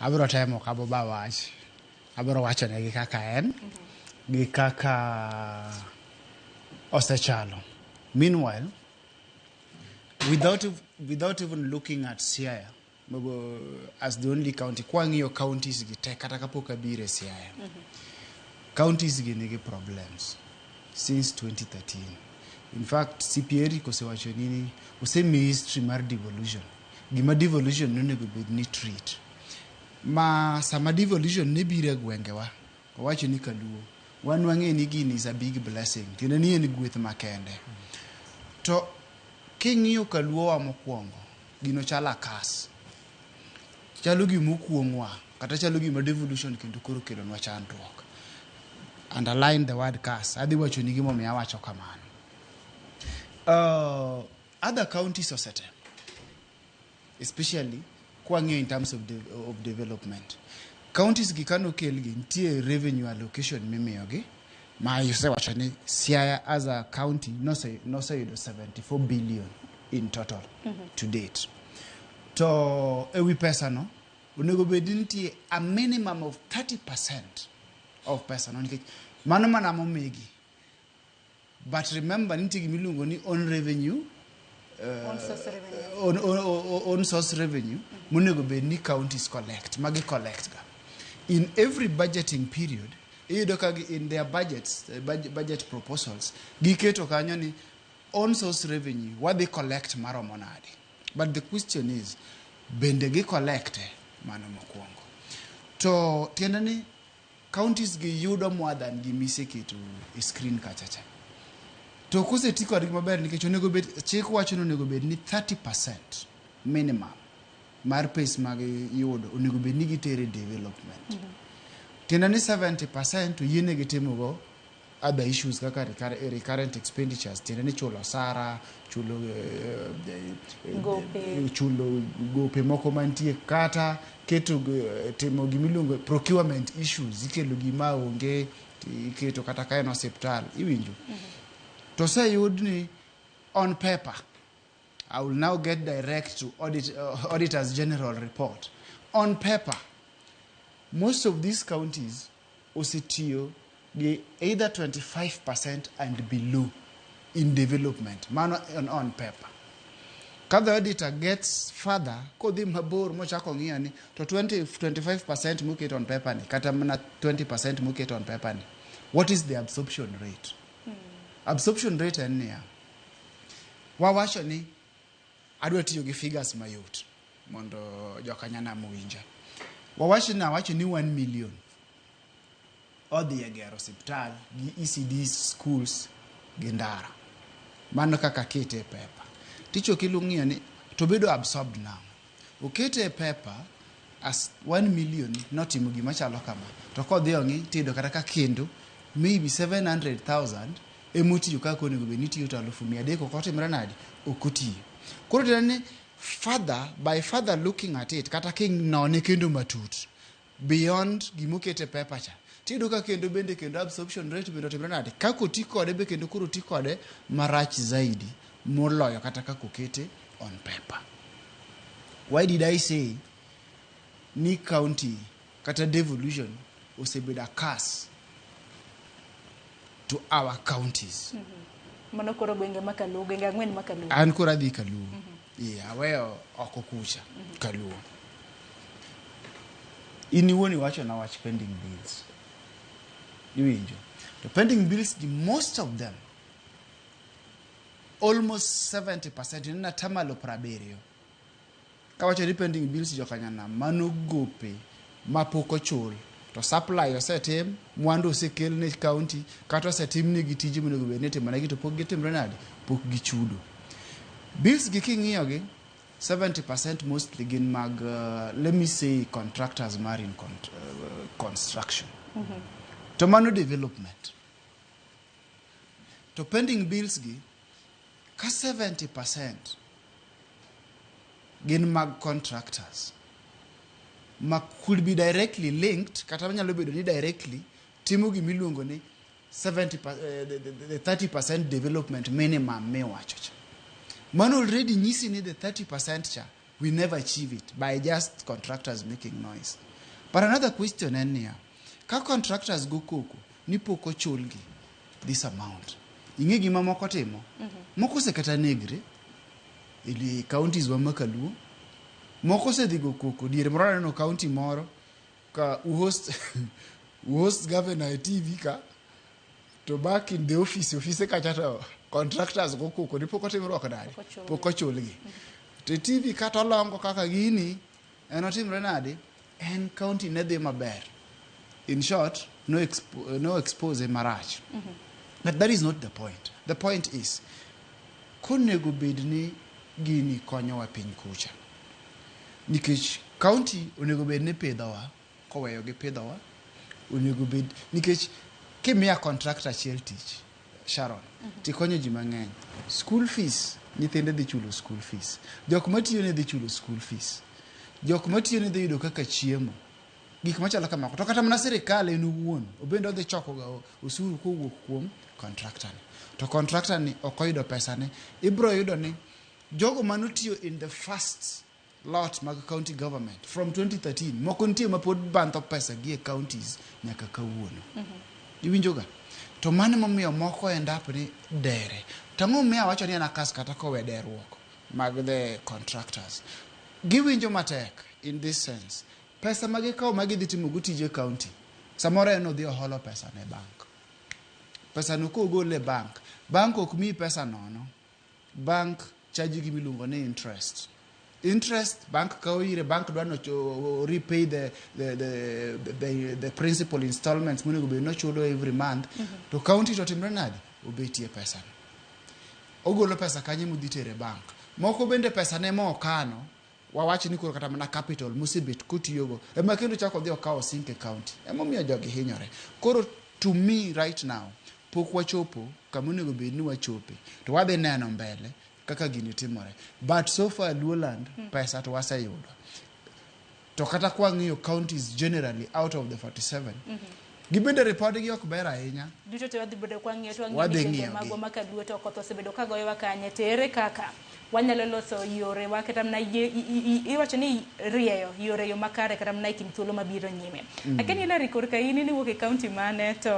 Abiro temo ok aboba wach. Abiro wachonegi kaka en gi kaka osechalo. Meanwhile, without even looking at Siaya as the only county, kwang'iyo counties gi te kata kapok abiro e Siaya, counties gi nigi problems since 2013. In fact, CP Eric osewacho ni osemiyi history mar devolution. Gima devolution nonego bed ni treat. Ma sama devolution ne biro e gwengewa, owacho ni kaluo, wan wang'e ni gini is a big blessing, tiende ni en gweth makende. To king'iyo kaluowa mokwongo, gino chalo akas. Chalo gima okuong'wa, kata chalo gima devolution kendo koro kelonwa chandruok. Underline the word curse. Adhi wacho ni gimomiyo awacho kamano. Other counties osetemo, especially kwang'iyo in terms of development. Counties gi kanokelgi, nitie revenue allocation mimiyogi, ma isewacho ni Siaya as a county noseyudo 74 billion in total to date. To ewi pesa no, onego bed ni nitie a minimum of 30% of pesa no, nikech mano mana momigi. But remember, nitie gima iluongo ni own revenue, own source revenue. Own source revenue monego bed ni counties collect, magi collect ga. In every budgeting period, iyudo ka in their budgets, budget proposals, giketo kanyo ni own source revenue wadhi collect maromo nade. But the question is, bende gi collect e mano mokwongo? To tiende ni counties gi yudo more than gimiseketo e screen kacha cha. To koseti kodgi maber, nikech onego bed, chik wacho ni onego bed ni 30% minimum mar pes ma giyudo onego bed ni gitere development. Tiende ni 70% oyienegi timogo other issues kaka recurrent expenditures, tiende ni chulo osara, chulo gope. Chulo gope moko mantie, kata keto timo gimiluongo procurement issues, ikelo gima onge iketo, kata ka en osiptal, iwinjo. To oseyud ni on paper, I will now get direct to Auditors General report. On paper, most of these counties osetiyo gi either 25% and below in development. Mano on paper. Ka the auditor gets further, kodhi mabor mochako ng'iyo ni to 20, 25% moket on paper ni, kata mana 20% moket on paper ni, what is the absorption rate? Absorption rate en niya, wawacho ni adwa tiyo gi figures mayot mondo jokanyanam owinja. Wawacho ni, awacho ni 1 million odhi e gero osiptal gi ECD schools gi ndara. Mano kaka kete e paper. Tichok ng'iyo ni to bedo absorbed now. Okete e paper as 1 million notimo gima chalo kama. To kodhi ong'i tiyudo kata ka kendo maybe 700,000 emotiyo kaka onego bed ni tiyo, to 300,000 ok otimre nade, ok otiyo. Koro tiende ni further, by further looking at it, kata kinone kendo matut beyond gimoket e paper cha, tiyudo ka kendo bende kendo absorption rate bende otimre nade, kaka oti kode be kendo koro oti kode marach zaidi moloyo kata kaka okete on paper. Why did I say ni county kata devolution osebedo a curse to our counties? Mano koro gwenge ma Kaluo, gwenge ang'wen ma Kaluo. An koro adhi Kaluo. Yeah, aweyo oko kucha Kaluo. In iwuon iwacho na wach pending bills, iwinjo? To pending bills gi, most of them, almost 70%, ineno 70%. Kawacho ni pending bills, jokanyanam, mano gope mapok ochul to supply osetim, mwandu osekel ne county, kata osetim negi tije monego bed ni itimonegi to pok gitimre nade, pok gichudo. Bills gi king'iyogi, 70% mostly gin mag let me say contractors mar in construction. To mano development. To pending bills gi, ka 70% gin mag contractors ma could be directly linked, kata nyalo bedo ni directly timo gimiluongo ni 70 the 30% development minimum miwacho cha, mano already nyisi ni the 30% cha we never achieve it by just contractors making noise. But another question en niya, ka contractors go koko ni pok ochulgi this amount, ing'e gima moko timo? Moko osekata negre e counties wa ma Kaluo. Moko osedhi go koko diere moro aneno county moro ka uhost governor e TV ka to back in the office, ofise kacha to contractors go koko ni pok otimruok nade? Pok ochulgi. Pok ochulgi. To e TV kata olongo kaka gini en otimre nade? En county ne dhi maber. In short, no expose marach. But that is not the point. The point is, konego bed ni gini konyowa piny kucha. Nikech county onego bed ni pidhowa, koweyo gi pidhowa, onego bed nikech kimiya contractor achiel tich, Sharon, tikonyo ji mang'eny. School fees, nyithinde dhi chulo school fees. Jok matiyo ne dhi chulo school fees. Jok matiyo ne dhi yudo kaka chiemo. Gik machalo kamago. To kata mana sirikal en owuon, obende odhi choko ga osuru kowuok kuom contractor ni. To contractor ni ok oyudo pesa ne. Ibro yudo ni jogo manotiyo in the first lot mag county government from 2013, moko nitie ma pod bandho pesa gi e counties nyaka kawuono. Iwinjo ga? To mano emomiyo moko end up ni dere. To ang'o momiyo awacho ni en akas kata kowe deruok mag the contractors? Giwinjo matek in this sense. Pesa ma gikawo ma gidhi timo go tije county, samoro en odhi oholo pesa ne bank. Pesa no kogol e bank, bank ok miyi pesa nono. Bank charge gima iluongo ni interest. Interest bank kawo ire, bank dwa ni repay the principal installments monego bed ni ochulo every month. To county to timre nade? Obetie pesa no. Ogolo pesa kanye modhi tere bank. Moko bende pesa ne mokano, wawach ni koro kata mana capital mosebet kotiyogo ema kendo chako odhi okawo sink e county. Emomiyo jogi hinyore. Koro to me right now, pok wachopo kama onego bed ni wachope. To wadhi neno mbele kaka gini timore. But so far Luoland, pesa to waseyudo. To kata kwang'iyo counties generally out of the 47, gibende report gi ok ber ahinya. Duto te wadhi bedo kwang'iyo to wang'iyo Wadhi ni gwenge ng'iyogi. Magwa ma Kaluo to koth osebedo ka goyowa kanye to ere kaka wanyalo loso yorewa kata mana iwacho ni rieyo yore yo makare kata mana e kind thuolo mabiro nyime. Lakini Hilary, korka in iwuok e county mane to